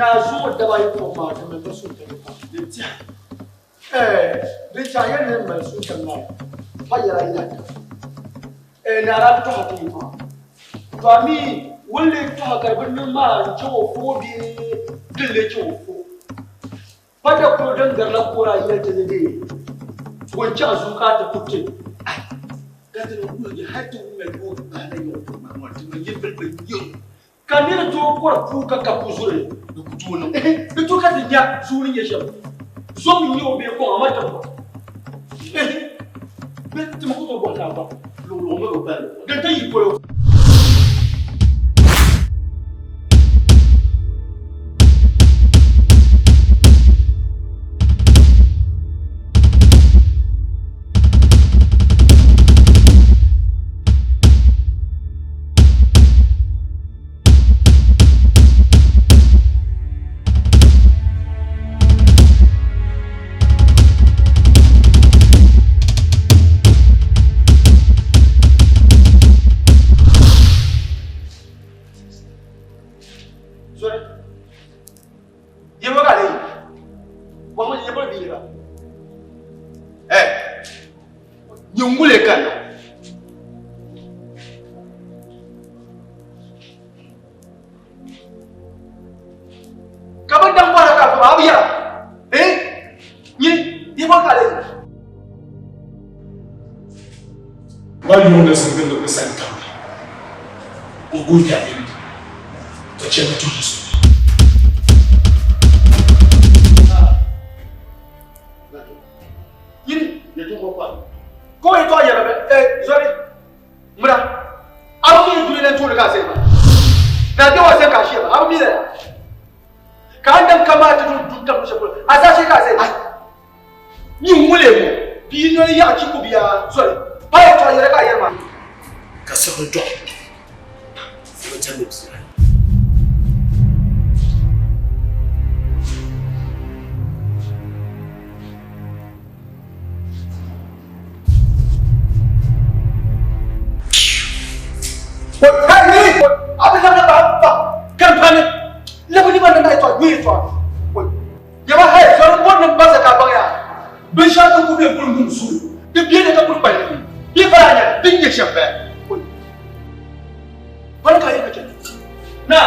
Naa zuŋɔ daba ayi pɔŋ maa, di mali ba suhupiɛlli pam. Din tiɛha, Ɛɛ, din tiɛha yɛli ni mali suhupiɛlli maa, pa yɛla yi lahi tam. Ɛɛ, naa daa bi tɔha ti yɛltɔɣa. To a mi ŋun lee tɔha ka di bi niŋ maa n-chɛ o fo bee din lee chɛ o fo? Pa dakolo din garila kɔr ayi la ti ni deei ŋun chɛ a zuɣu ka a ti ku ti. Ai, ka ti ni wuhigi hal ti wumya yooi bahila yaɣ o maa ŋɔ, ti mi yi bili bi nya o. Ka nir tooi kɔri puu ka ka pu zuri? Di ku tooi niŋ. Ehe, di tooi ka ti nya zuu ni nyɛ shɛm. Zom n-nyɛ o bee kɔŋ, amaa ti bi bɔhi. Ehe, bɛ ti mi ku tooi bɔhi naa gba, luɣuluɣu mi bi balli, din ti yi polo. Zori. Yɛmɔ ka ale yi. Bɔhimi yɛmɔ bi yɛra. Ɛ, nyɛ ŋule ka na. Ka bɛ daŋ bɔra ka a bi yɛra. Eh? Nyini, yɛmɔ ka ale yi. Ma yuuni zingindi bi zani tam o gunya bini ka chɛ ni tuhi so. Nyini, ka o yɛtɔɣa yɛra bɛ, eh, zɔri, mira, a bi mi duli lan tooni ka a zaya maa. Na bɛ wa zani ka a shiya maa, a bi mi lala. Ka a ni daŋ kam maa ti duli duli tam luɣ shɛli polo, a zaashee ka a zaya maa. Nyin ŋule ŋɔ, bia noli yaɣi chi ku bia zɔri, pa yɛtɔɣa yɛla ka a yɛri maa. Ka siɣili dɔɣi bɛ chandi bia. Yaba hey, zɔri bɔri ni ba zaka baŋ ya. Binshɛɣu din kuli be kuli ŋum zuri, di beni ka kuli kpali ni bɛ fara nya din nyɛ shɛm bɛ. Bɔli ka yi ka chɛ. Na.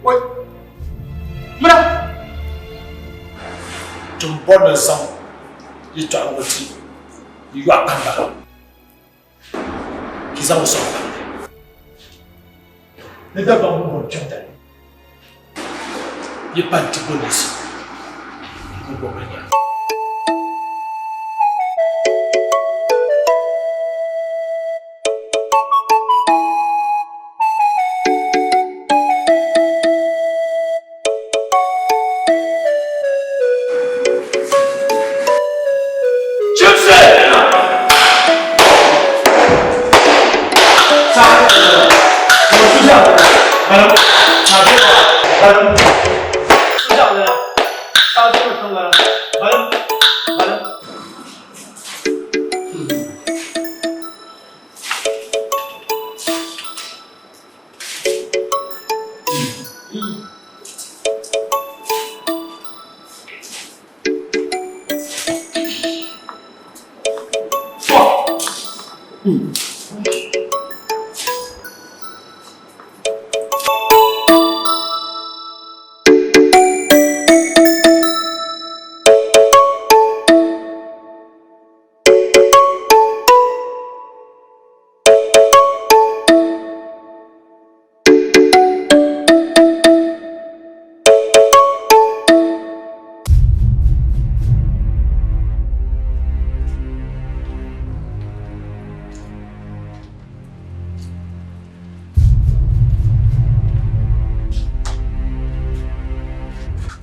Oi. Mira. Tin bɔri ni zaŋ yɛtɔɣa ŋɔ ti yi yɔɣu kpamba. Ki zaŋ sɔŋ ba. Ni Dagbaŋ bi bɔri kpɛm dali. Yi pa nti bo nisi ni bɔbiri nya.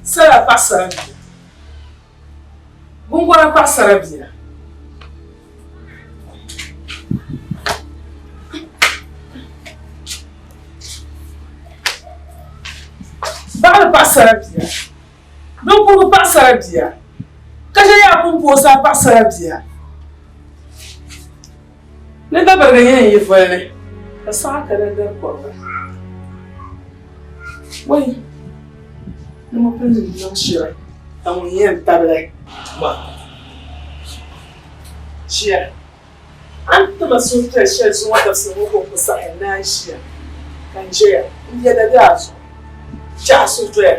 Sala paɣasara bia. Gungɔna paɣasara bia. Baɣili paɣasara bia. Binkurugu paɣasara bia. Ka ʒe yaa pumpoosa paɣasara bia. Ni dabiriga yɛn yi voli ni ka saɣa kana dari kɔbiga. Wai! Ni mɔpilli niŋ shiri ka ŋun yɛn tabili. Ma. Ʒiya. A ni ti ma suhupiɛl shɛli zuŋɔ dabisili ŋɔ ka o ku saɣi n naan ʒiya ka n ʒiya n yɛda be a zuɣu. Chɛ a suhu doya.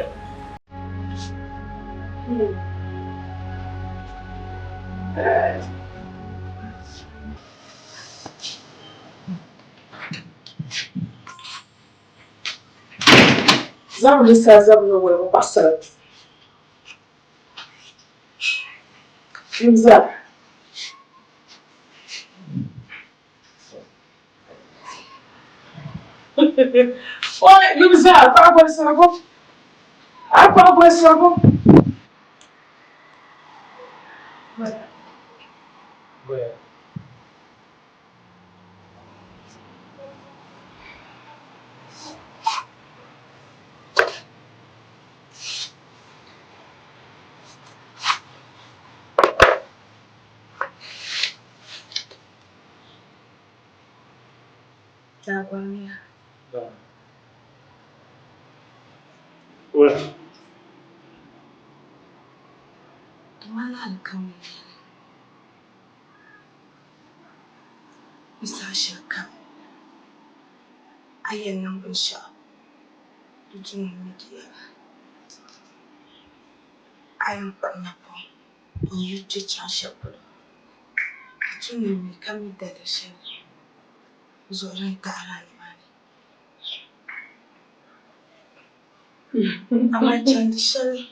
Zabili saa zabili wolibu paɣisara Yimza. Oi, Yimza, paɣa goli sarigu. A paɣa goli sarigu. Dagwamiya. Wala. Di ŋmanila alikauli n-nyɛ li. Ni saha shɛli kam a yɛn niŋ binshɛɣu di tu ni n mi di yɛla. A yɛn kpuɣi napɔŋ n-yi kpe chaŋ shɛli polo, di tu ni n mi ka mi daliri shɛli zuɣu din tahiri a nimaani. Amaa chandi shɛli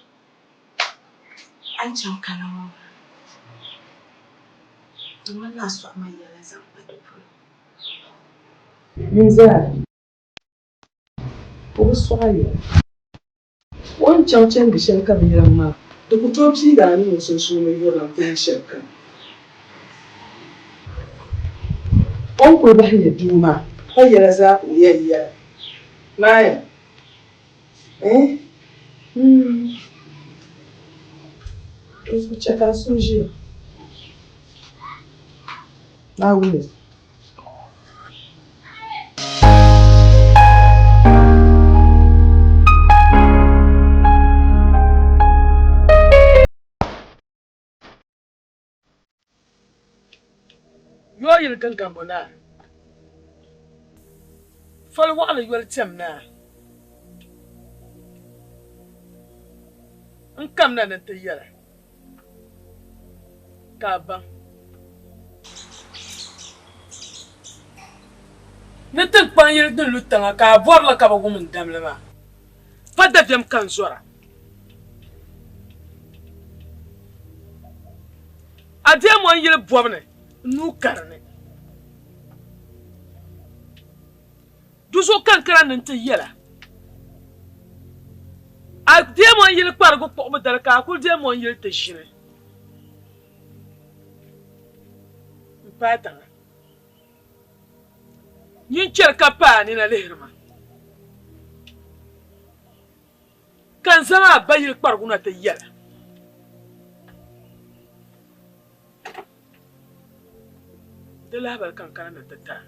a ni chaŋ kana ŋɔ maa, di ŋmanila a sɔɣi ma yɛla zaŋ kpa di polo. Yunzaa, o bi sɔɣi a yɛla. O ni chaŋ chandi shɛli ka bɛ yɛli maa, di ku tooi piigi a ni o sunsuuni yurilim dahin shɛli kam. O ni kuli bahi nyɛ doo maa, pa yɛla zaa ka o yɛn yɛli. Maaya, Eh? Hmm. Dinzuɣu chɛ ka n suhu ʒiya. Naawuni. Yooyili Giŋgambo Naa, Foli waɣili yoli tɛm naa, n kamina ni n ti yɛli ka a baŋ ni tiŋkpaŋ yili din lu tiŋa ka a bɔri li ka bi wum n damli maa, pa dabiɛm ka n zɔra. A deem o ni yili bɔbu ni n nuu ka di ni. Di zuɣu ka n kana ni n ti yɛl a. A deem o ni yili kparigu kpuɣibu dali ka a kul deem o ni yili ti ʒini m-paai tiŋa. Nyin chɛri ka paai a nina lihiri ma. Ka n zaŋ a ba yili kparigu na ti yɛl a. Di lahibali ka n kana ni ti ti a.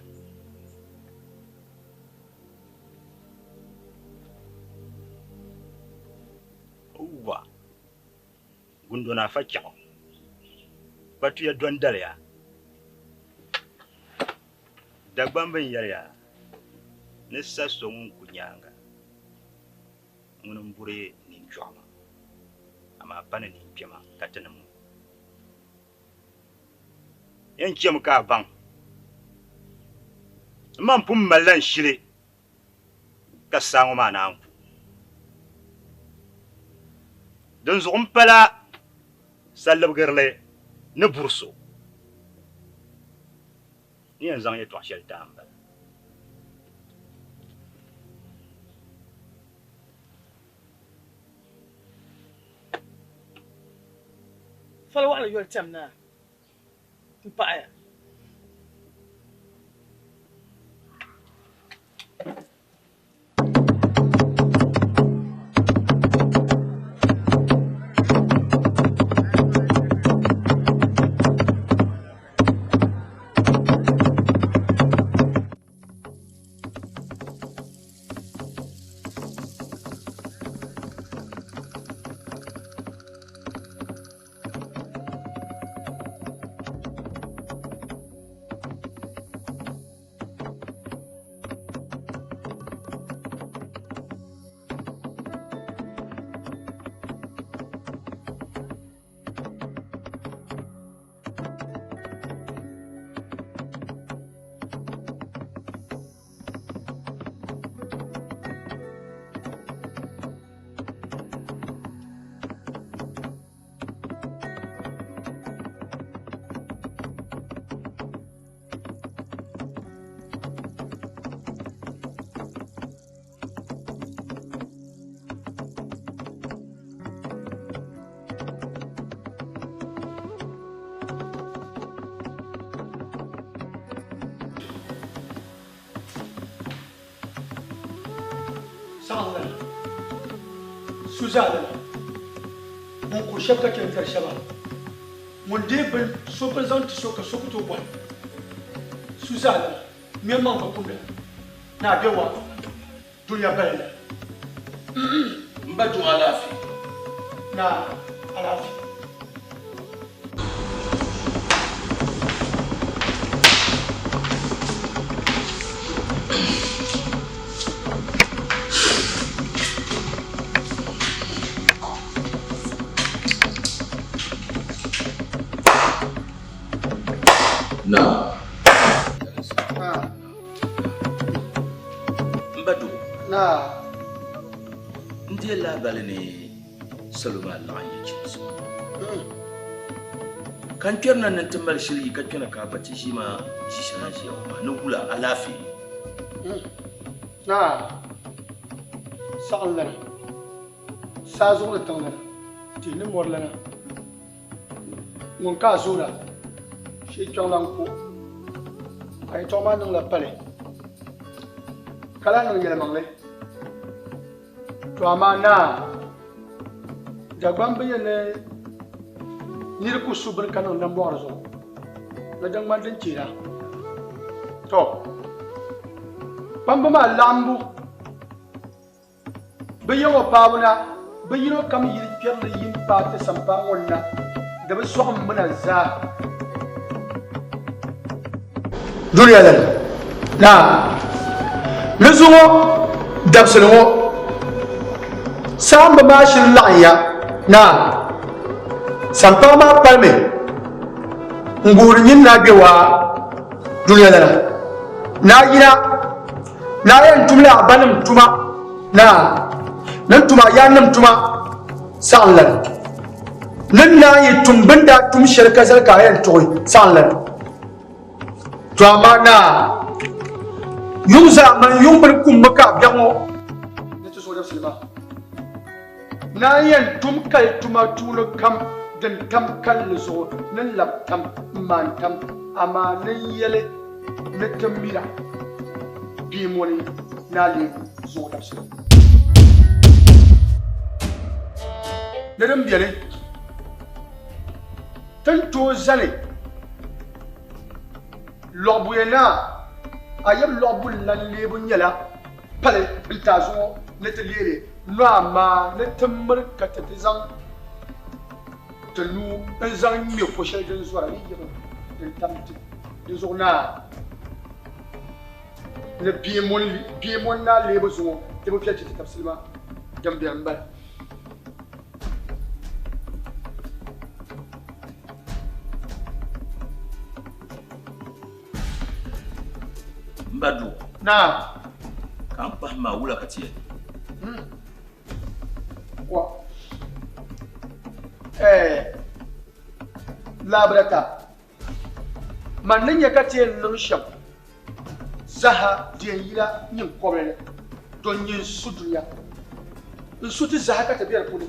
Wua, Gundona Afa Chɛɣu, Kpatuya dɔndaliya, Dagbamba n-yɛliya ni sa so ŋun ku nyaaŋa. Ŋuni m-buri ninchɔɣima, amaa pa ni ninkpɛma ka tinim ŋɔ. Yɛn chemi ka a baŋ, m ma m-pun malila n shili ka saa ŋɔ maa naan ku. Dinzuɣu m pala salibigirili ni buri so ni yɛn zaŋ yɛtɔɣ shɛli ti a m-bala. Fali waɣila yoli tɛm naa m-paɣiya. Saɣim lana, su zaa lana, ŋun kuri shɛba ka chɛ n-tari shɛba, ŋun deei bini so bini zaŋ ti so ka so ku tooi bɔhi, su zaa lana, ŋmɛm maŋ ka kumda ni a be wa dunia balli la. M ba Duŋ alaafee. Naa alaafee. Naa. M ba Duŋ. Naa. N deei lahibali ni salo maa laɣim ya chimsi. Ka n kpɛrina ni n ti mali shili yi ka kpɛna ka a ba ti ʒii maa ʒi shɛli a ʒiya ŋɔ maa ni wula alaafee. Naa, saɣim lana, saa zuɣu ni tiŋ lana, tihi ni mɔri lana, ŋun ka a zoora shee kpiɔŋlan ko, a yɛtɔɣa maa niŋla pali, ka lahi niŋ yɛlimaŋli. To amaa naa, Dagbaŋ bi yɛn ni nir ku su bini ka niŋ nambɔɣiri zuɣu ni din ŋmani din teera. To, kpamba maa laɣimbu bɛ ya ŋɔ paabu na, bɛ yino kam yili kpɛrili yi m-paai ti sampaa ŋɔ na, di bi sɔɣim mi na zaa. Dunia lana, naa, ni zuŋɔ dabisili ŋɔ, saamba maa shiri laɣim ya, naa, sampaa maa palimi n-guhiri nyin Naa Gbewaa dunia lana, naa yina, naa yɛn tumla a banim tuma, naa, ni n-tum a yaannim tuma, saɣim lana. Ni naan yi tum bɛ ni daa tum shɛli ka zali ka a yɛn tuɣi saɣim la. To amaa naa, yuŋ zaa man yuŋ bini kummi ka a biɛɣu ŋɔ ni ti zuɣu dabisili maa. Naa yɛn tum kali tuma tuuni kam din tam kalinli zuɣu ni lab tam m-maan tam, amaa ni n yɛli ni ti mira bia mɔni naa leebu zuɣu dabisili. Ni din beni, ti ni tooi zani lɔɣibuya naa Ayab lɔɣibuli lan leebu nyɛla pali n-ti a zuŋɔ ni ti leeli nɔ amaa ni ti miri ka ti ti zaŋ ti nuu n-zaŋ ŋme ko shɛli din zɔra yi yiɣi din tam ti di zuɣu naa ni bia mɔni naa leebu zuŋɔ ti bi viɛli chɛ ti tabisili maa din beni m-bala. M ba doo. Naa. Ka n kpahim maa wula ka ti yɛn? Wa. Ɛɛ. Laabirata. Man ni nya ka ti yɛn niŋ shɛm zaha di yɛn yila nyin kɔbili ni, don nyin su dunia. N su ti zaha ka ti be di puuni.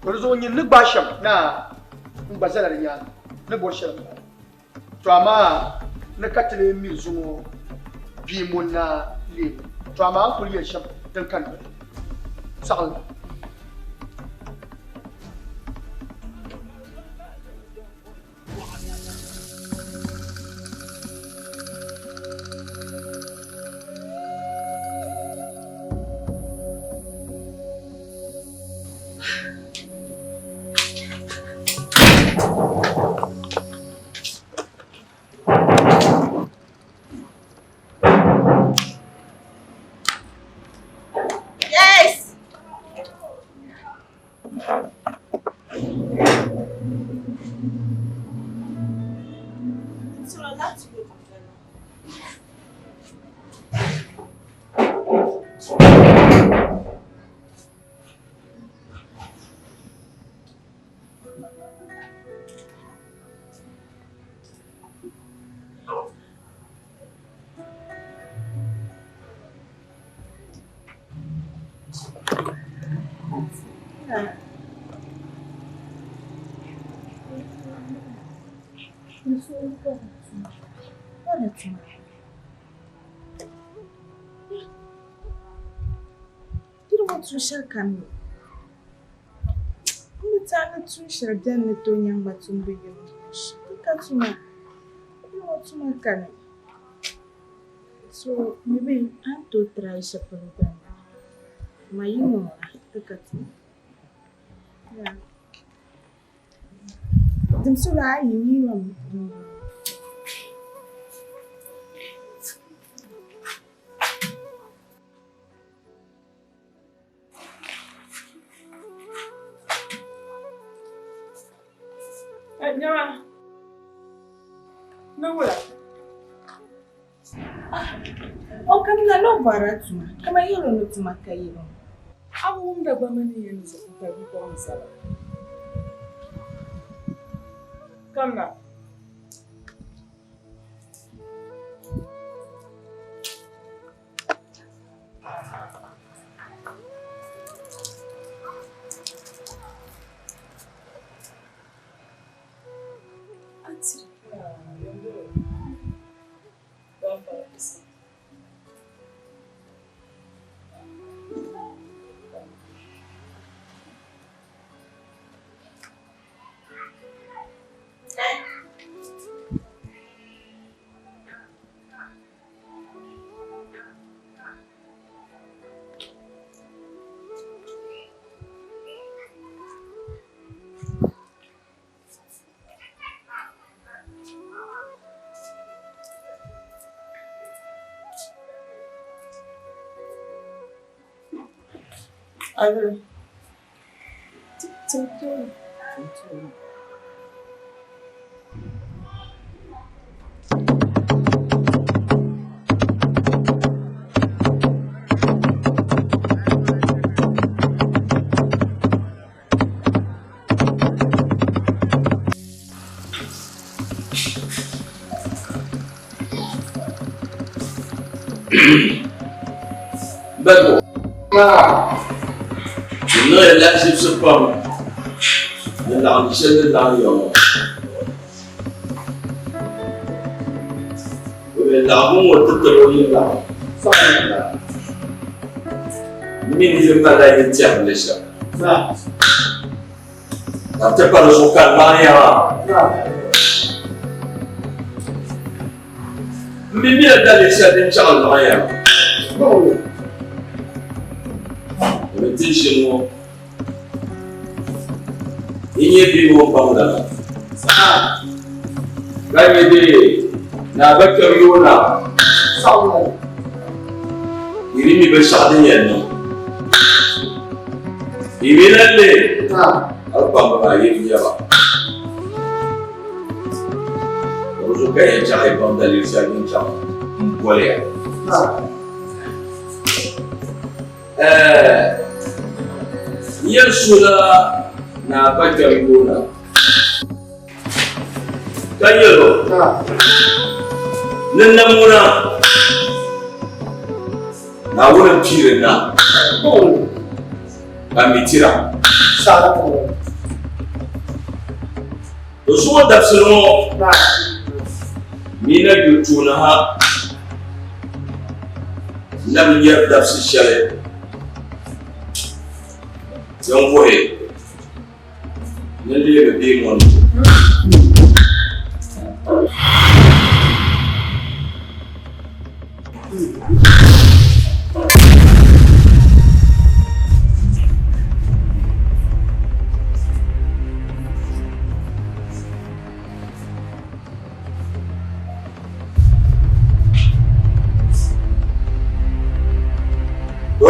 To di zuɣu nyin ni gbaai shɛm naa, n gba zala di nyaaŋa ni bɔri shɛli m-bala. To amaa ni ka ti lee miri zuŋɔ bia ŋun na leemi. To amaa a ni kul yɛli shɛm din ka noli saɣim la. Yes! Sọ̀rọ̀ láti wo kọ̀ọ̀kan lọ. ŋɔ tuun shɛli kani. N bi tɛhi ni tuun shɛli beni ni tooi nyaŋ ma tumbu yini. Di ka tuma. Yi ŋɔ tuma kani. So maybe a ni tooi try shɛli polo gba m-bala. Amaa yi ŋɔ maa di ka tuma. Yeah. Dimsolo a yi mi ŋɔ. Nyama. Ni wula. O kamina ni o bɔrila tuma, kaman yɛl o ni tuma ka yi ŋɔ. A bi wum Dagbamba ni yɛn zuɣu n-kpari bipuɣinsi la? Kamina. Ayuri. Tim tooni. Bɛbo. Di niŋya lahiʒibisi pam ni laɣim shɛli ni laɣim ya ŋɔ. O bɛ laɣimbu ŋɔ ti tiri o yi laɣim. N mi ni yi malila yi tɛhim ni shɛm. Ka ti pa di zuɣu ka n laɣim ya maa. M mi mila daliri shɛli din chaɣ laɣim ya maa. Di bi ti ʒini ŋɔ. Yi nyɛ bia ŋɔ baŋda ka nyɛ bee naa ba kpɛm yoona. Yi bi mi binshɛɣu din yɛn niŋ. Yi mi lan leei hal kpamba maa yi bi nya ba. Ka di zuɣu ka yɛn chaŋ yi baŋ daliri shɛli din chaŋ m-boli ya. N yɛn suhila Naa Bakpɛm Yoona ka yɛl o ni nam ŋuna Naawuni m-piiri na ka mi tira. To zuŋɔ dabisili ŋɔ mi na yuli tooni ha na bi nyɛri dabisi shɛli din wuhi ni leemi bee mɔni.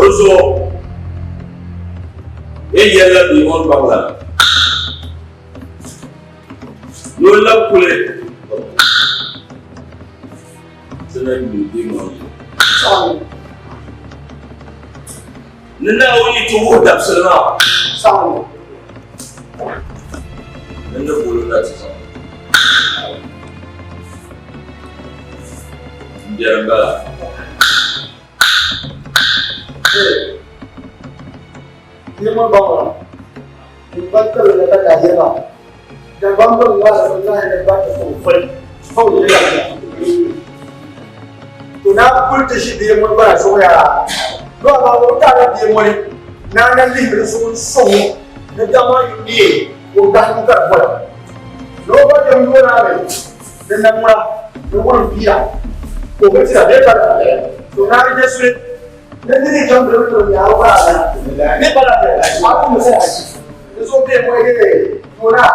Di zuɣu bɛ yɛlila bia ŋɔ baŋla ni o labi kuli ti na yuli bia ŋɔ yuli. Ni Naawuni yi ti wuhi dabisili maa, ni ni boli o na ti zaŋ M biɛri m-bala. Bia ŋɔ baŋla To na kuli ti ʒi bia ŋɔ gbana zuɣu yaa. Dɔɣi maa o taala bia ŋɔ ni. Naa na lihi bini so ŋun sɔŋ o ni dama yi neei ka o gahim ka di bɔla. Ni o gba kpɛm yooi naa bɛ ni nam ŋuna ni wurim pia ka o bi tira bee pa la to naa di nyɛ suli ni di ni chaŋ biri biri nyaaro ba la ni pa la bɛ a ku mi sa aji ni so bee mo ye to naa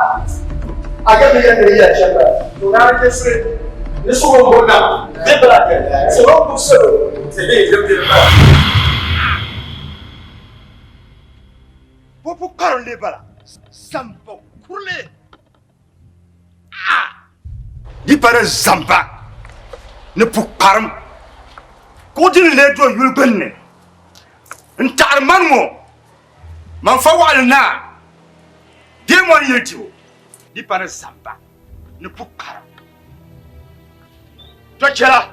a ga mi ya ni ya chɛm ba to naa di nyɛ suli ni so ŋun bo nam bee pa la bɛ so ŋun gbubi salo ti bee yɛm biri ba. Popu karinli bala zamba kurili ah di pa ni zamba ni pukparim ka o dini lee do yuli gbunni n taɣiri mani ŋɔ manfa waɣili naa deemɔni yili dibu di pa ni zamba ni pukparim to chɛla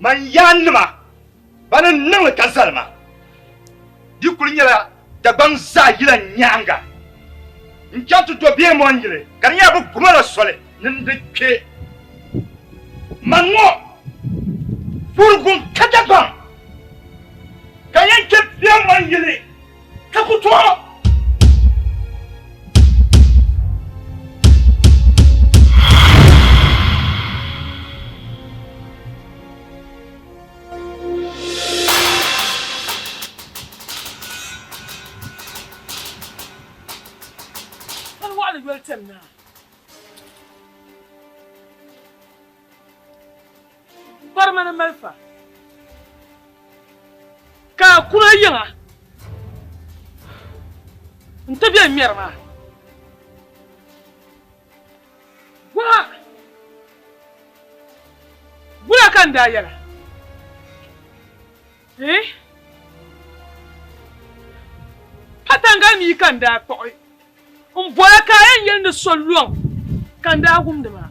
man yaannima Ba ni niŋ li ka zalima, di kuli nyɛla Dagbaŋ zaa yila nyaaŋa n-chaŋ ti do Beemɔn yili, ka di nyɛla bɛ guma la soli ni n di kpe. Man ŋɔ vurugu n-ka Dagbaŋ, ka yɛn kpe Beemɔn yili ka ku tooi. Kpali waɣili yoli tɛm naa. Kparima ni malifa ka a kuna yiŋa n-ti bɛ ŋmɛri maa. Gɔha wula ka n daa yɛla? Eh? Patangal mi ka n daa kpuɣi n bola ka a yɛn yɛli ni so lɔŋ ka n daa wumdi maa.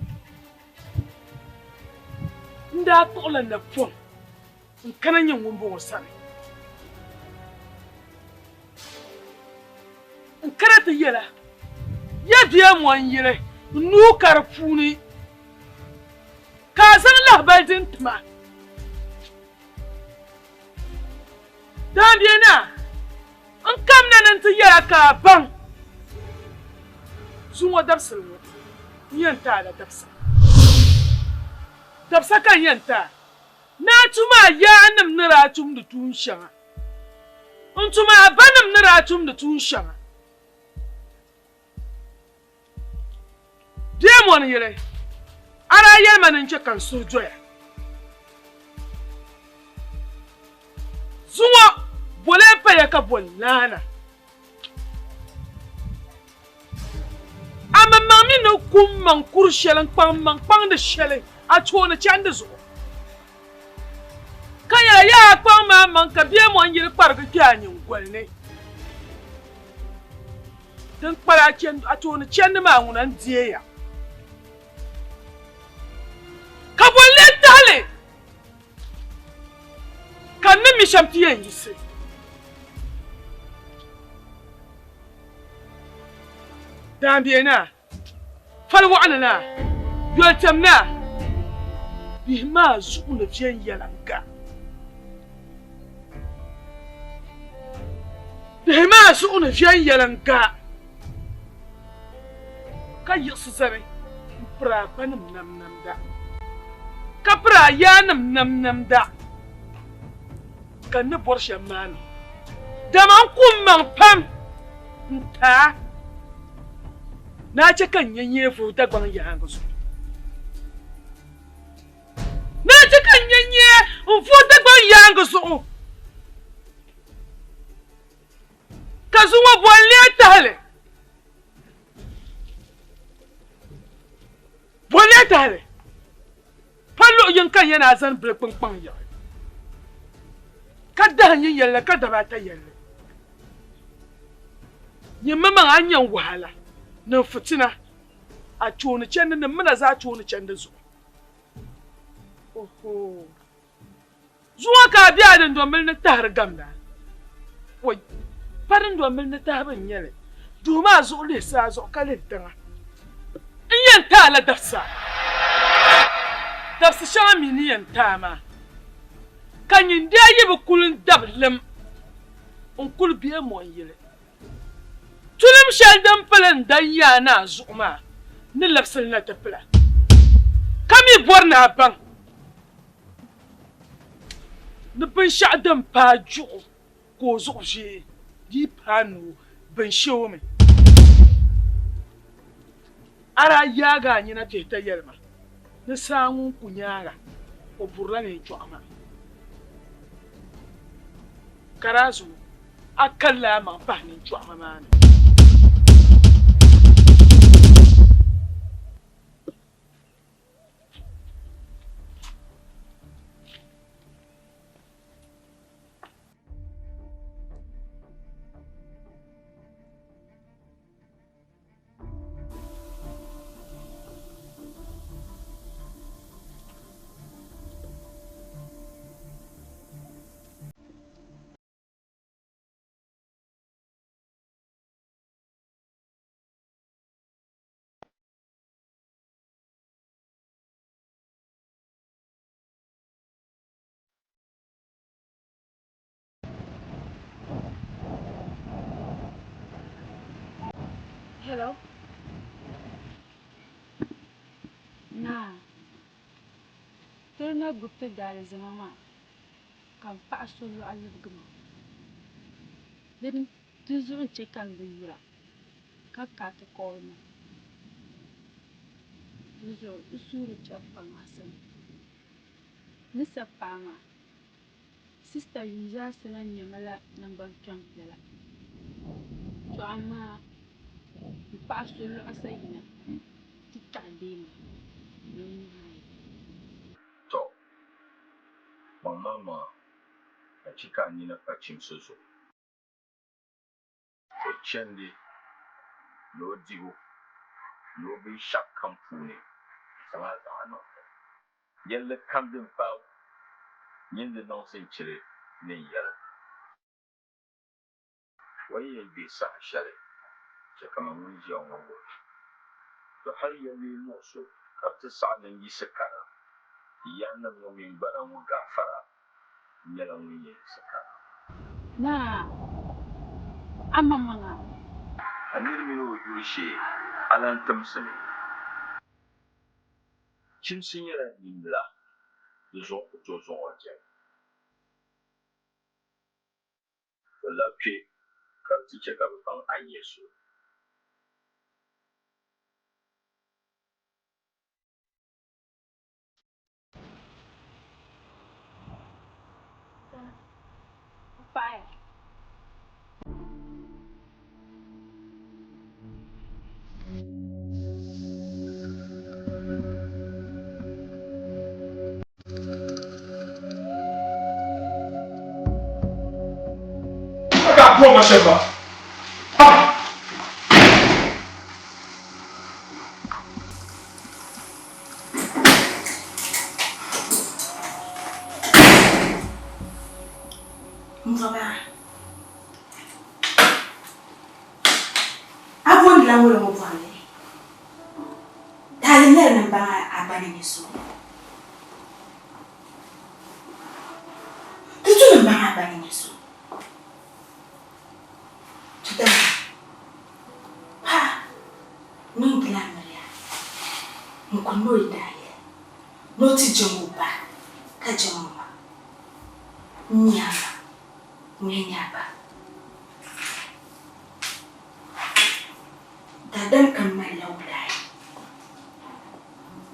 N daa kpuɣila napɔŋ n kana nyɛ ŋun bɔŋɔ sani. N kana ti yɛla, Ya bia ŋɔ n-yili n nuu ka di puuni, ka a zaŋ lahibali din ti ma. Daambia naa, n kamina ni n ti yɛl a ka a baŋ zuŋɔ dabisili ŋɔ n yɛn ti a la dabisa. Dabisa ka n yɛn ti a ni a tum a yaannim ni daa tumdi tuun shɛŋa. N tum a banim ni daa tumdi tuun shɛŋa. Deemɔni yili, a daa yɛli ma ni n chɛ ka n suhu doya. Zuŋɔ boli paya ka boli laana. A maŋmaŋ mi ni ku m maŋ kuri shɛli n-kpaŋ m maŋ kpaŋdi shɛli a tooni chandi zuɣu. Ka yɛla, Yaa a kpaŋ maa maŋ ka bia mɔŋ yili kparigi kpe a nyiŋgoli ni. Din kpali a tooni chandi maa ŋuna n-deei ya. Ka bɔ n-lee tahi li ka n ni mi shɛm ti yɛn yiɣisi? Daambia naa. Fali waɣinli naa, yolitɛm naa, bihi maa zuɣu ni viɛnyɛliŋga. Bihi maa zuɣu ni viɛnyɛliŋga ka yiɣisi zani m-piri a banim namnamda, ka piri a yaannim namnamda, ka n ni bɔri shɛm maa niŋ. Dama n ku m maŋ pam n-ti a. Ni a chɛ ka n nya nyee vuhi Dagbaŋ yaaŋa zuɣu. Ni a chɛ ka n nya nyee n-vuhi Dagbaŋ yaaŋa zuɣu. Ka zuŋɔ bɔ n-lee tahi li? Bɔ n-lee tahi li? Pa luɣ yini ka n yɛn a zani bili kpiŋkpaŋ yiɣi, ka dahin yin yɛlli ka daba ata yɛlli. Nyin maŋmaŋ a ni nya n wahala ni n fitina a tooni chandi ni m min a zaa tooni chandi zuɣu. Oho! Zuŋɔ ka a be a dindɔmbili ni tahiri gamda. Woi! Pa dindɔmbili ni tahibu n-nyɛ li. Duhi maa zuɣu lihi saa zuɣu ka lihi tiŋa. N yɛn ti a la dabisa. Dabisi shɛŋa mi ni yɛn ti a maa, ka nyin daa yi bi kuli n-dabi lim. N kuli be mɔŋyili. Tulim shɛli din pili n dan yaa naa zuɣu maa ni labisili na ti pila, ka mi bɔri ni a baŋ ni binshɛɣu din paai juɣu ka o zuɣu ʒee dii paai noo binshɛ o mi. A daa yaagi a nina pihita yɛli ma ni saa ŋun ku nyaaŋa o burila ninchɔɣu maa. Ka daa zuŋɔ a kalila a maŋ pahi ninchɔɣima maa ni. Hello. Naa, tiri na gbubi ti daalizama maa ka m paɣa so lɔɣu libigi ma. Di zuɣu n-chɛ ka m bi yura ka kaati kɔɔli ma. Di zuɣu n suhuri chɛbu pam a sani. Ni sa paɣa maa, Sista yuun zaasa na nyɛmi la naŋgbankpɛŋ biɛla. To amaa m paɣa so lɔɣisa yina ti taɣi deei ma ni o nuhi ayi. Tɔ! Kpaŋmaŋmaŋa ka chɛ ka a nina pa chimsi zuɣu. O chandi ni o dibu ni o binshɛɣukam puuni zaŋ a zaŋ a niŋ li. Yɛlli kam din paai o, nyin di niŋ sinchili ni n yɛli. O yi yɛn gbihi saha shɛli, chɛ ka man ŋun ʒiya ŋɔ wuhi. To hal yɛlli yi muɣis o ka di ti saɣi ni n yiɣisi kana, ti yaannim ŋɔ mini gbana ŋɔ gaafara nyɛla ŋun yɛn yiɣisi kana. Naa, amaŋmaŋa. A nir mini o yuri shee, a lan timsimi. Chimsi nyɛla nimbila, di zuɣu ku tooi zaŋ o jɛm. O labi kpe ka di ti chɛ ka bɛ baŋ a ni nyɛ so. Paɣiya. A ka bɔ ma shɛli ba. M bɔba, a boondila ŋolo ŋɔ bɔhili. Taali nyɛli ni m baŋ a ba ni nyɛ so. Di tu ni m baŋ a ba ni nyɛ so. To dama paɣa niŋdila amiliya n-kuli ni o yi daa yɛli ni o ti jɛm o ba ka jɛm o ma. N nya a ma, ŋuni n-nyɛ a ba? Daadam kam malila wula ayi.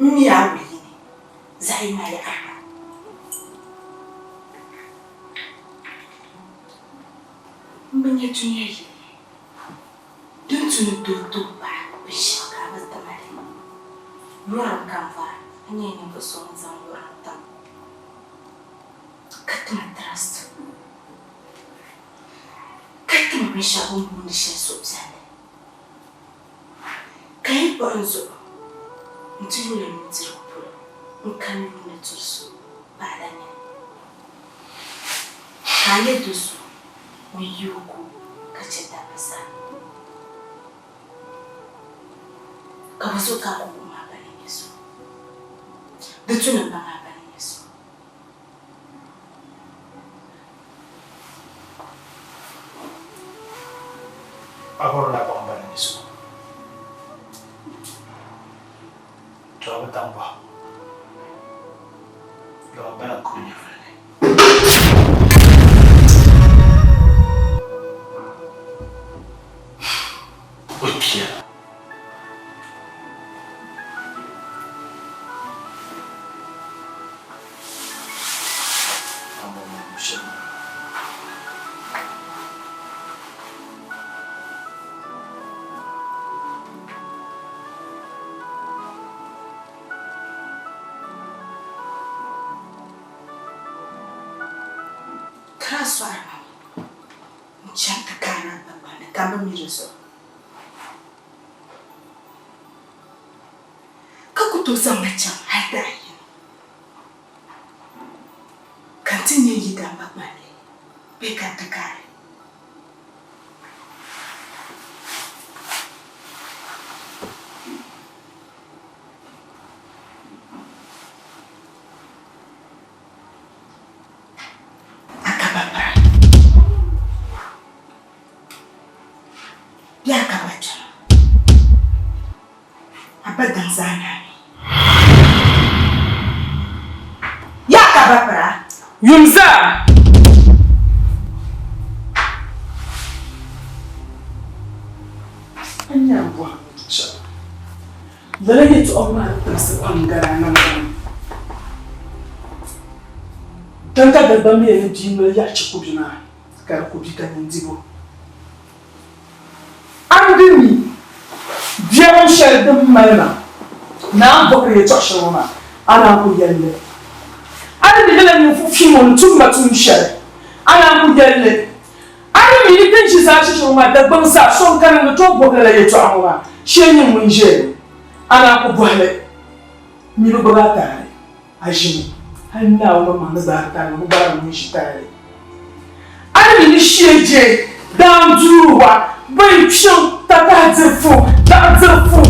M mi a wul yini, zaɣ yini a yaɣiri ba. M bi nya dunia yili din tu ni tooi ti o paɣa binshɛɣu ka a bi ti ma li. Yɔrim ka m bɔra, a nyɛla ninvuɣ so ŋun zaŋ yɔrim tim ka ti ma trust ka ti ma binshɛɣu bɛ ni booni shɛli suhupiɛlli. Ka yi kpuɣi n zuɣu nti yuli n nudirigu polo n-kani yuuni turi so paɣila nini, ka a nyɛ do so ŋun yi o ko ka chɛ dabba zaa, ka bɛ zo ka a ku wum a ba ni nyɛ so. Di tu ni m baŋ a ba ni nyɛ so. Dama bala ka o nyɛvili ni. O kpiya. Kara sɔri ma mi n-chani ti kaari a gbaŋ ni ka m bi mi di zuɣu. Ka ku tooi zaŋ ma chaŋ hal daɣ yini ka n ti nya yi damba gballi bee ka n ti kaari. A ka ba pira. Bɛ a ka ba kpɛma. A ba daŋ zaa naani. Ya ka ba pira. Yum zaa. A nya m bɔhim ni du shɛli. Lala yɛtɔɣa maa ni timsi pam gari a naŋgbani. Din ka Dagbamb yɛli ni bia noli yaɣi chi kubi maa, ka di ku bi ka nyin dibu. A ni bi mi biɛrim shɛli din mali ma ni a ni bɔhiri yɛtɔɣ shɛli ŋɔ maa, a naan ku yɛli li. A ni mi lala ninvuɣ fi ŋɔ ni tum ma tuun shɛli, a naan ku yɛli li. A ni mi ni bɛ ni ʒi zaa chichi ŋɔ maa Dagbaŋ zaa, so n-kani ni tooi bɔhi lala yɛtɔɣa ŋɔ maa shee nyin ŋun ʒiya ni a naan ku bɔhi li. Mi bi gbibi a taali, a ʒimi hal Naawuni maŋmaŋ ni gbaari taali maa, bi gbaari ŋun ʒi taali. A ni mi ni shee je daan duuri wa, bɛ yi kpiɔŋ takahi diri fu, daɣu diri fu.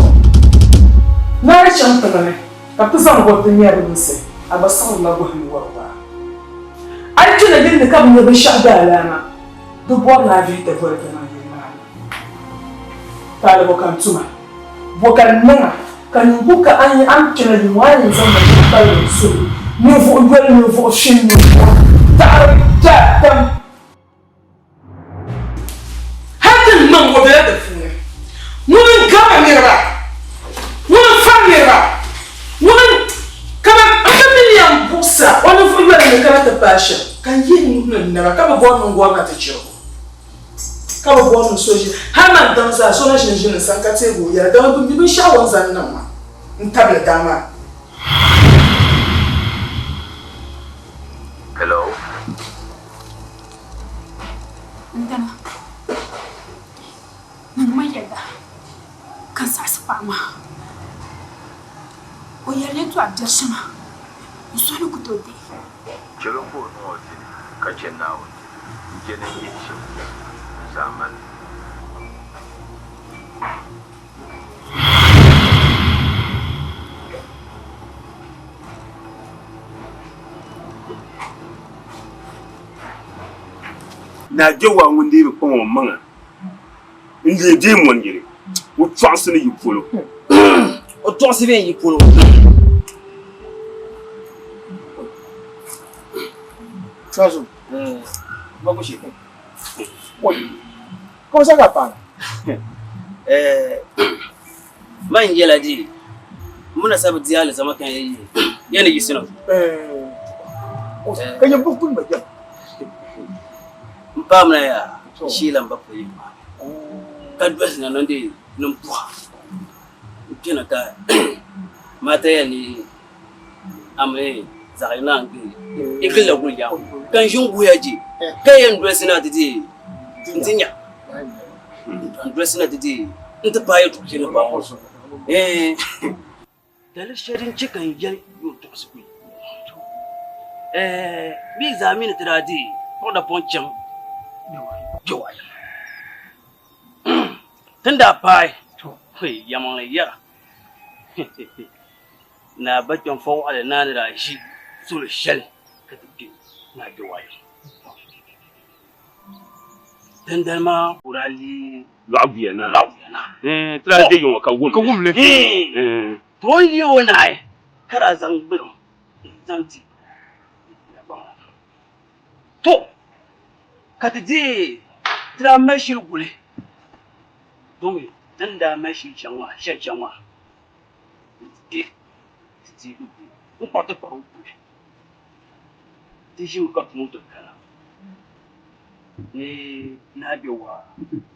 Naa yi chaŋ tiŋa ni ka bɛ ti zaŋ gɔriti nya bɛ yinsi, a gba siɣirila gɔhi ni wari waa. A yi kpɛna yili ni ka bi nya binshɛɣu daalaama, di bɔri ni a vihi ti voli kpɛmaŋ yili maa ni. Taali bɔ ka n tuma? Bɔ ka n niŋ a? Ka niŋbu ka a ni a ni kpɛna yili ŋɔ a yɛn zaŋ ma ʒili palli n-suhi ninvuɣ yoli, ninvuɣ shini, ninvuɣ taɣiri daadam. Hal ti ni maŋ o bela di puuni. Ŋuni n-gari niriba? Ŋuni n-fari niriba? Ŋuni kaman n bi mi ni yɛn buɣis a o ninvuɣ yoli ni kana ti paai shɛm, ka n yihi n nuhi ni n naba, ka bi bɔri ni n gɔri na ti chɛri o, ka bi bɔri ni so ʒi hal man daŋ zaa so na ʒini ʒini n sani ka teegi o yɛla, dama bɛ mi binshɛɣu o ni zaŋ niŋ ma n-tabili daŋ maa. Hello. N dana, niŋ ma yɛda ka n saɣisi paɣa maa. O yɛli yɛtɔɣ biɛri shɛŋa n suhu ni ku tooi deei. Chɛl o ka o niŋ o dini, ka chɛ Naawuni dini. N je ni n yihi shɛm n zaa mali. Naa Jɛhɔa ŋun dii bi kpaŋ o maŋa n-leei deemɔn yili, o tɔɣisi ni yi polo. O tɔɣisi bee yi polo. Tɔzu, Bagushi, ka o zaŋ a paai. Man yɛla di muna sabi di alizama kan yi yɛn ni yiɣisina. Ka yɛn bi kuli ma jɛm. N paamina yaa sheela n ba puli maa ka dolisi na niŋdi niŋ buɣa n kpɛna ka maata yɛli ni amii zaɣ yini naan gili i gilila guli yaɣa ka n ʒi n guhiya je ka yɛn dolisi na ti deei n ti nya n dolisi na ti deei n ti paai yɛltɔɣa shɛli ni paai ŋɔ Daliri shɛli din chɛ ka n yɛli ni o tɔɣisi kuyi bɛ zaa mi ni ti daa deei paɣ napɔŋ chaŋ Jɛwaya. Ti ni daa paai yɛlimaŋli yɛra. Naa ba kpɛm fɔwaɣili naa ni daa ʒi soli shɛli ka ti kpe Naa Jɛwaya. Dindali maa ka o daa leei Lɔɣu buya naa. Lɔɣu buya naa. Ti daa je yiŋɔ ka wum li. Ka wum li. To o ni leei o naai ka daa zaŋ gbiriŋ n-zaŋ ti To, ka ti deei ti daa mali shili guli domi ti ni daa mali shili chaŋ maa, shɛli chaŋ maa, ni ti deei ti deei li guli n-kpuɣi ti kparigu guli. Ti ʒimi ka tumo ti kana ni Naa Gbewaa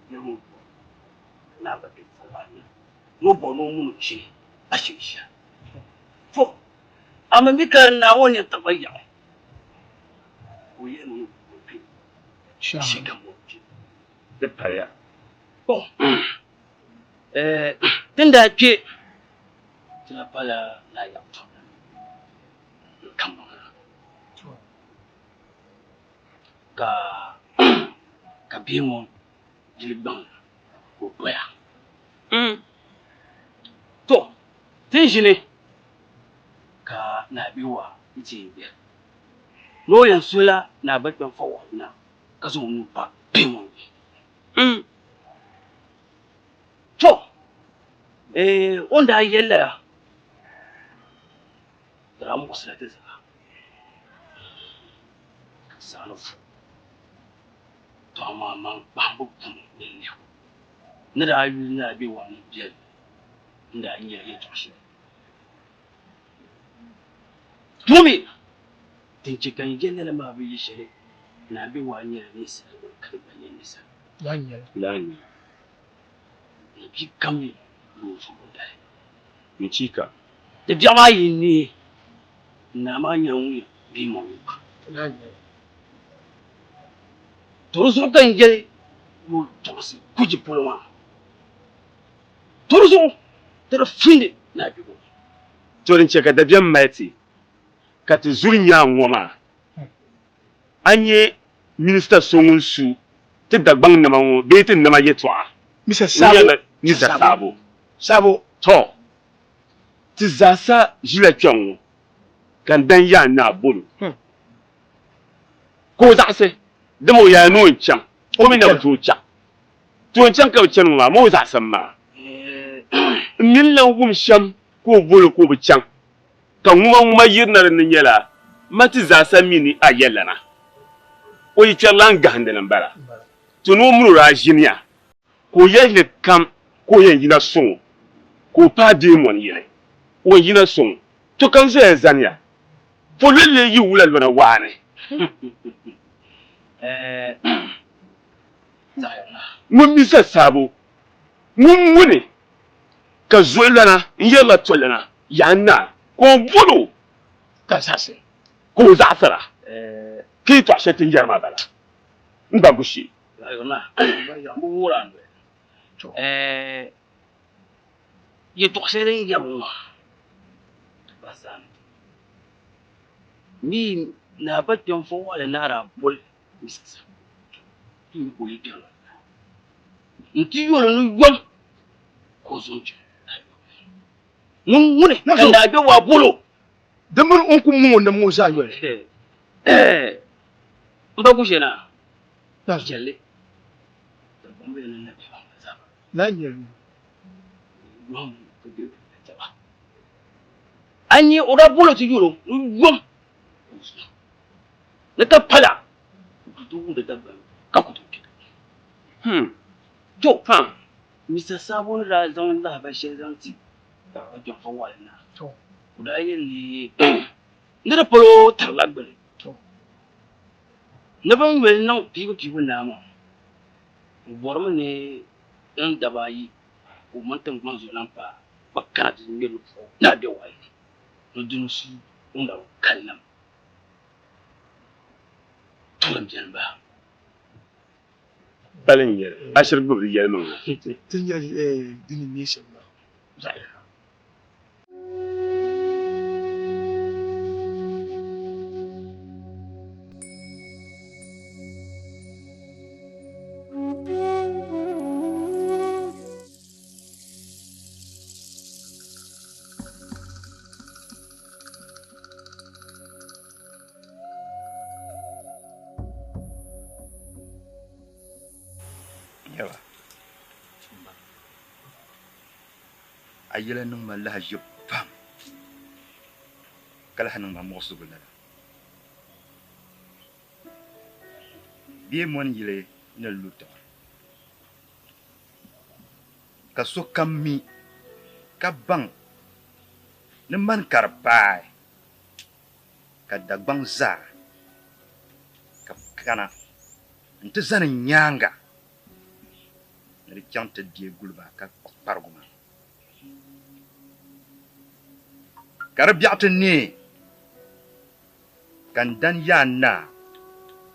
niriba ŋɔ bɔri Naa Ba Kpɛŋ ni o bɔri ni o muni o chɛ ashirisha. To, a mi mi ka Naawuni ni tiɣi ba yaɣi ka o yɛli ma ni o kpe shɛkam o kpe. Di paliya. To, ti ni daa kpe ti daa pala Naa Yaɣi tɔbu ni kambɔŋ la ka ka bihi ŋɔ yili gbaŋ ka o doya. To, ti ni ʒini ka Naa Gbewaa n-ti yɛli ni o yɛn suhila Naa Bakpɛm Fawɔhi na ka zaŋ o nuu pa bihi ŋɔ zuɣu. To, o ni daa yɛli lala, di daa muɣisila ti zaa ka ti zaa ni fu. To amaa man kpahimbu puni ni lihibu ni daa yuli Naa Gbewaa ni biɛli n-daa nyɛla yɛltɔɣa shɛli. Domi din chɛ ka n yɛli lala maa bi yi shɛli, Naa Gbewaa nyɛla ninsala ka di gba nyɛ ninsala. Lala n-nyɛli. Lala n-nyɛli. Ni bia kam mi ni o zuɣu dali. Ni chika. Di biɛɣu maa yi neei, naa maa nyɛla ŋun yɛn bia maa o ba. Lala n-nyɛli. To di zuɣu ka n yɛli ni o tɔɣisi kuji polo maa. To di zuɣu ti di findi ni a kpibu. To din chɛ ka dabiɛm mali ti ka ti zuri nyaŋ ŋɔ maa, a nya minista so ŋun su ti Dagbaŋ nama ŋɔ bee ti nama yɛtɔɣa? Mr. Sabo. Mr. Sabo. Sabo. To, ti zaasa ʒila kpɛŋ ŋɔ ka n dan yaa ni a bol o. Ka o zaɣisi, dama o yaa ni o ni chaŋ, o mi na bi tooi chaŋ. Ti o ni chaŋ ka bi chani ŋɔ maa, ma o zaɣisim maa. M mi ni lan wum shɛm ka o bol o ka o bi chaŋ, ka ŋumaŋuma yirina di ni nyɛla, Ma ti zaasa mi ni a yɛlana. O yi kpɛrila n-gahindili m-bala. Ti ni o min o daa ʒiniya, ka o yɛli kam ka o yɛn yina sɔŋ o, ka o paai bee mɔni yili, o ni yina sɔŋ o. To ka n zoya zaniya, pololi lee yi wula lɔna waani? Ŋun mi sa saabo, ŋun ŋuni ka zuɣulana n-yɛrila tolana, yaa n naa, ka o bol o ka zaɣisi, ka o zaɣisira, ka yɛtɔɣ shɛli ti ni yɛri maa bala. N gba gu shee. Yɛtɔɣ shɛli din yɛri ŋɔ maa ba zani. Mi Naa Ba Kpɛŋfo Waɣili Naa daa boli Mr. Tuuli ka o yi kpɛri nti yoli ni yom ka o zaŋ chaŋ ŋun ŋuni ka Naa Gbewaa boli o. Di mini o ni ku muŋ o nam ŋɔ zaa yoli. M ba Gushɛ-Naa, jɛlli A nya o daa boli o ti yuli o ni yom ni ka pala ka ti wumdi Dagbaŋ ka ku tooi kpi. To, Mister Sabo ni daa zaŋ lahabali shɛli zaŋ ti Jɔnfa Waali Naa, o daa yɛli ni ni di polo tarila gbuni ni bɛ ni yoli niŋ piibupiibu naa maa, o bɔrimi ni n daba ayi ka o mini tiŋgbani zuɣulan paa gba kana ti ŋmɛri bɛ puɣu ni a be wayi ni, ni dini su o ni daa bi kali nam tuuli m-beni m-bala. Pali n-nyɛli, a shiri gbubi di yɛlimaŋli. Ti nyɛli di ni nyɛ shɛm maa zaɣ yini. Nyaba. A yɛla niŋ ma lahaʒibu pam, ka lahi niŋ ma muɣisigu lala. Bee mɔni yili ni lu tiŋa, ka sokam mi ka baŋ ni mani ka di paai, ka Dagbaŋ zaa ka bɛ kana nti zani n nyaaŋa ni di chaŋ ti deei guliba ka kpuɣi kparigu maa. Ka di biɛɣu ti neei, ka n dan yaa naa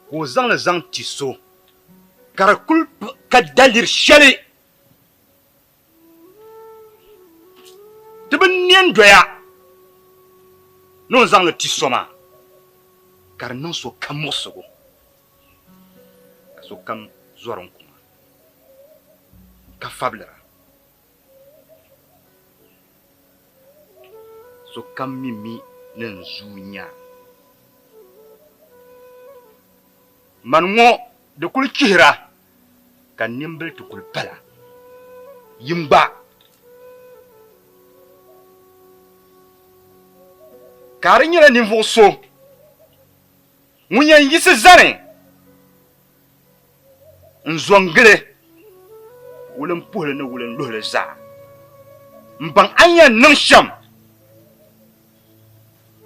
ka o zaŋ li zaŋ ti so, ka di kul ka daliri shɛli ti bi ne n-doya ni o ni zaŋ li ti so maa, ka di niŋ sokam muɣisigu, ka sokam zɔri n-kuŋa ka fabilira. Sokam mi mi ni n zuui nya a. Mani ŋɔ di kul chihira ka n nimbili ti kul pala yim gba. Ka a di nyɛla ninvuɣ so ŋun yɛn yiɣisi zani n-zo n-gili wulimpuhili ni wulinluhili zaa m-baŋ a ni yɛn niŋ shɛm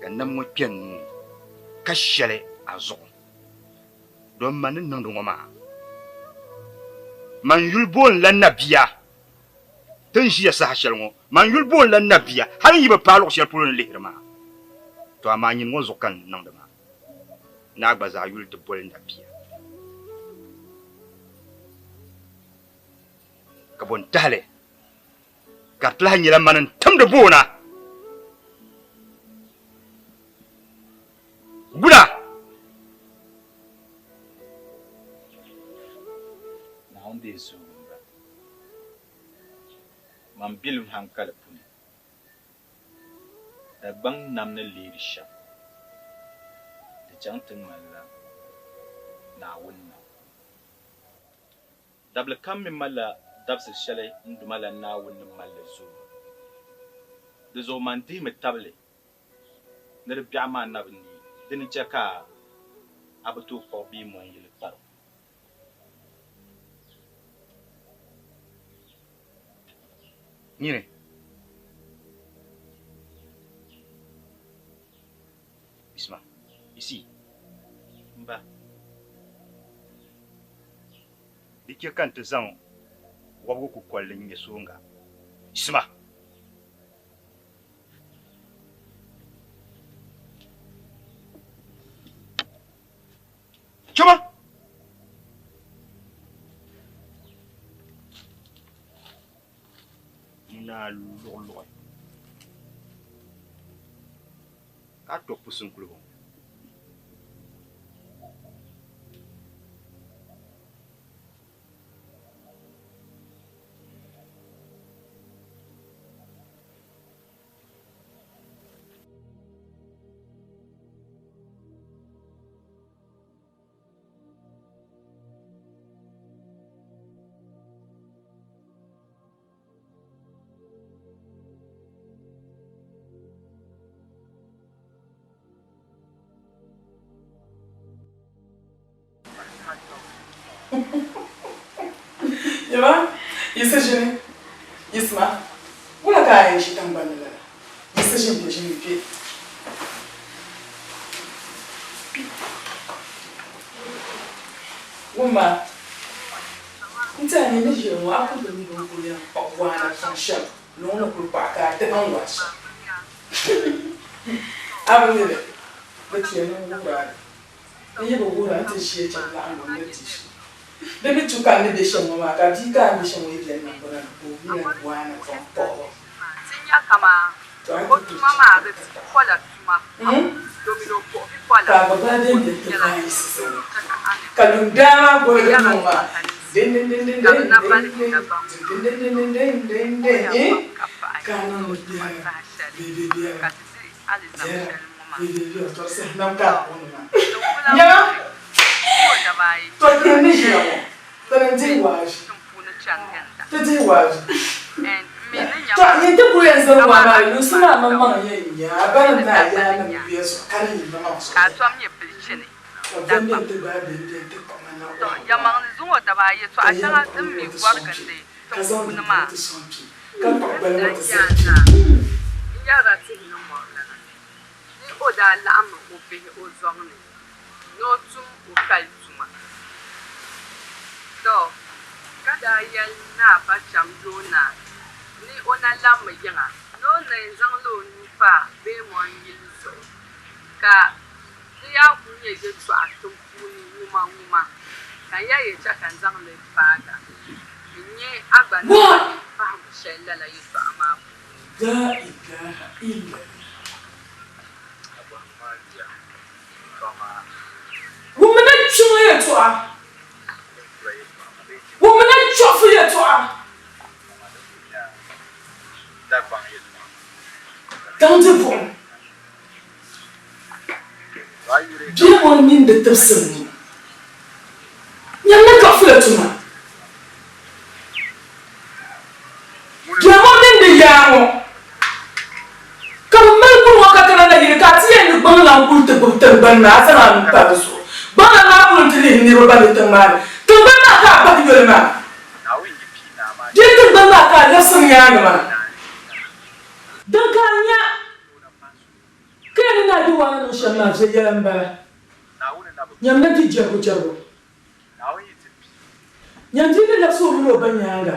ka nam ŋɔ kpe n nuu ni ka shɛli a zuɣu. Dɔn man ni niŋdi ŋɔ maa, man yuli boonila nabia. Ti ni ʒiya saha shɛli ŋɔ, man yuli boonila nabia, hal n yi bi paai luɣ shɛli polo ni lihiri maa. Tɔ amaa nyini ŋɔ zuɣu ka n niŋdi maa. Naa gba zaa yuli ti boli nabia. Ka bo n-tahi li? Ka di ti lahi nyɛla mani n-timdi boona. Wula? Naawuni deei suhigu m-ba. Man bilim haŋkali puni, Dagbaŋ nam ni leeri shɛm, di chaŋ ti ŋmanila Naawuni nam. Dabili kam mi malila dabisili shɛli n Duuma la Naawuni ni mali li zooi. Di zuɣu man dihimi tabili ni di biɛɣu maa na bi neei, di ni chɛ ka a bi tooi kpuɣi bee mɔni yili kparigu. Nyini. Isma, isi. M ba. Di chɛ ka n ti zaŋ wɔbigu kukolli n-ŋme sooŋga. Isma. Chama! Naa luɣuluɣi ka a to pusinkuli ŋɔ. Yɛma, yiɣisi ʒini. Yiɣisima, wula ka a yɛn ʒi tiŋgbani ni lala? Yiɣisi ʒini kpe, ʒini kpe. Wumma, n tɛha ni ni ʒili ŋɔ a kul bi mi bɛ ni kul yɛn kpuɣi waana tiŋ shɛm luŋ ni kul kpuɣi ka a dihi n-wahi shɛm. A bi mi li, di tuya ni n wuhir a li. N yi bi wuhir a, n ti ʒiya chaŋ laɣingu n ni di shɛm. Di mi tu ka n ni be shɛm ŋɔ maa, ka bia ka a ni be shɛm ŋɔ yi beni niŋgbuna ni ka o mi lan waana tɔŋ kpuɣibu. Ti nya kaman o tuma maa bi pola tuma pam domin o kpuɣi bipola Ka a gba bahi o bɛn be ti nyɛla vaai sisali, chɛ ka a ni ka lundaa maa goligi bɛ niŋ maa ka bɛ na baligi Dagbaŋ dindindindindindindindindindindindin Wuhiya pam ka paɣi ka a niŋdi o tuma biɛla saha shɛli bɛ biɛla ka ti di alizama biɛla shɛli ŋɔ maa. bɛ biɛla tɔri saha nam ka a booni maa Tiŋgula Nyama wuhi ni o dabaayi tɔ ti ni ʒiya ŋɔ ti ni dihi waaʒi tiŋ puuni chani ginda. Ti dihi waaʒi And m mi ni Tɔ nyama nyini ti kuli yɛn zani waa kaman maa a lunsi tuma maa ni maŋmaŋ tɔbu yɛn nya a banim mini ni a dabba ni yaannim nya yuya zuɣu ka ni yi maŋmaŋ zuɣu ka a yɛla. tom nyɛ bilichini. Dagbaŋ. Tɔ! Yɛlimaŋli zuŋɔ daba yɛtɔɣa shɛŋa din mi gɔri gindi tiŋ puuni maa. N daa yaan naa n-yɛrila tihi ni mɔri lana ni o daa laɣimmi o bihi o zɔŋ ni ni o tum o kali tuma. Tɔ! Ka daa yɛli Naa Bacham Yoonaa ni o na labimi yiŋa ni o na yɛn zaŋla o nuu pa Beemɔŋ yili zuɣu ka di yaa kuli nyɛ yɛltɔɣa tiŋ puuni ŋumaŋuma ka n yaa yɛltɔɣa ka n zaŋ li paagi a. N-nyɛ a gba ni mali pahigu shɛli lala yɛltɔɣa maa puuni. Wummi na kpiɔŋ yɛltɔɣa. Wummi na chɔɣifu yɛltɔɣa. Daŋ di buɣim. Bia ŋɔ mini di tibisim ŋɔ nyammi kaɣifila tuma. Bia ŋɔ mini di yaa ŋɔ ka bɛ mali kuli ŋɔ ka kana nayili ka a ti yɛli ni gbaŋ lan kuli ti gbubi tiŋgbani maa a zaŋ a nuu pa di zuɣu. Gbaŋ lan maa kuli nti lihi niriba ban be tiŋ maa ni. Tiŋgbani maa ka a bahi yoli maa. Bee tiŋgbani maa ka a labisi nyaaŋa maa. Din ka a nya ka ya ni naa di waana niŋ shɛm maa viɛnyɛla m-bala. Nyamla di jɛrigu jɛrigu. Nyam di ni labisi o mini o ba nyaaŋa,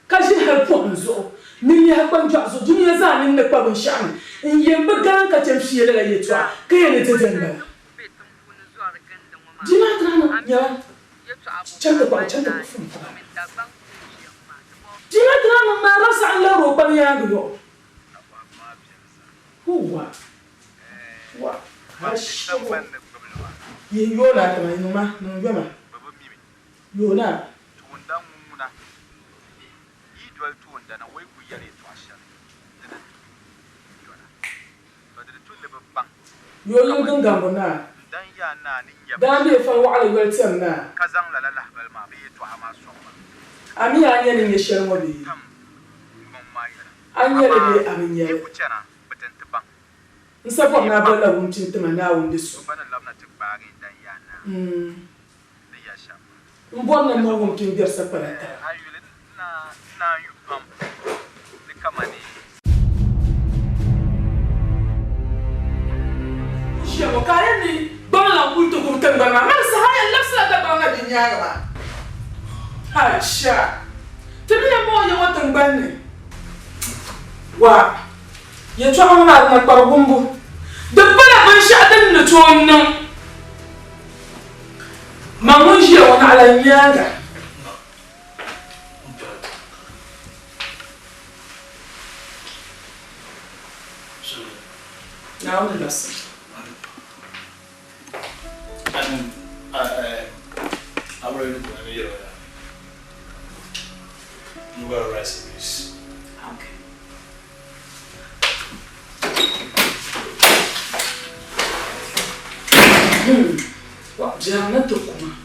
ka ʒi hal pɔhim zuɣu ni nɛhi kpanjɔɣu zuɣu dunia zaa nini ni kpa binshɛɣu ni n-yɛn bi galim ka chɛ n-fie lala yɛtɔɣa ka ya ni di din bala. Bia maa ti lahi niŋ nyɛla chaŋ ti kpaɣi chaŋ ti kpuɣi fom taba. Bia maa ti lahi niŋ maa rabsaɣi n-labiri o kpam yaaŋa yɔɣu. Huwa wa hashibu yihi yoona tima niŋma niŋ yoma yoona. Yo yili giŋgambu naa daa be fan waɣila yoli tɛm naa. A mi a ni nya ni nyɛ shɛli ŋɔ bee? A nya li bee a bi nya li? N sa bɔri ni a bolila wumtin tima Naawuni di so. M bɔri ni m mali wumtin gbɛri sakpana taba. Ʒiya ŋɔ ka a yɛn ni gbaŋ lan kuli ti gubi tiŋgbani maa mali saha yɛn labisila Dagbaŋ na di nyaaŋa maa. Acha! Ti mi yɛn bɔŋɔ ya ŋɔ tiŋgbani ni. Wa! Yɛtɔɣa ŋɔ maa dina kpari wumbu. Di pala binshɛɣu din ni tooi niŋ man ŋun ʒiya ŋɔ naɣila nyaaŋa. Naawuni labisi. Okay. Wa biɛri ni ti kuma.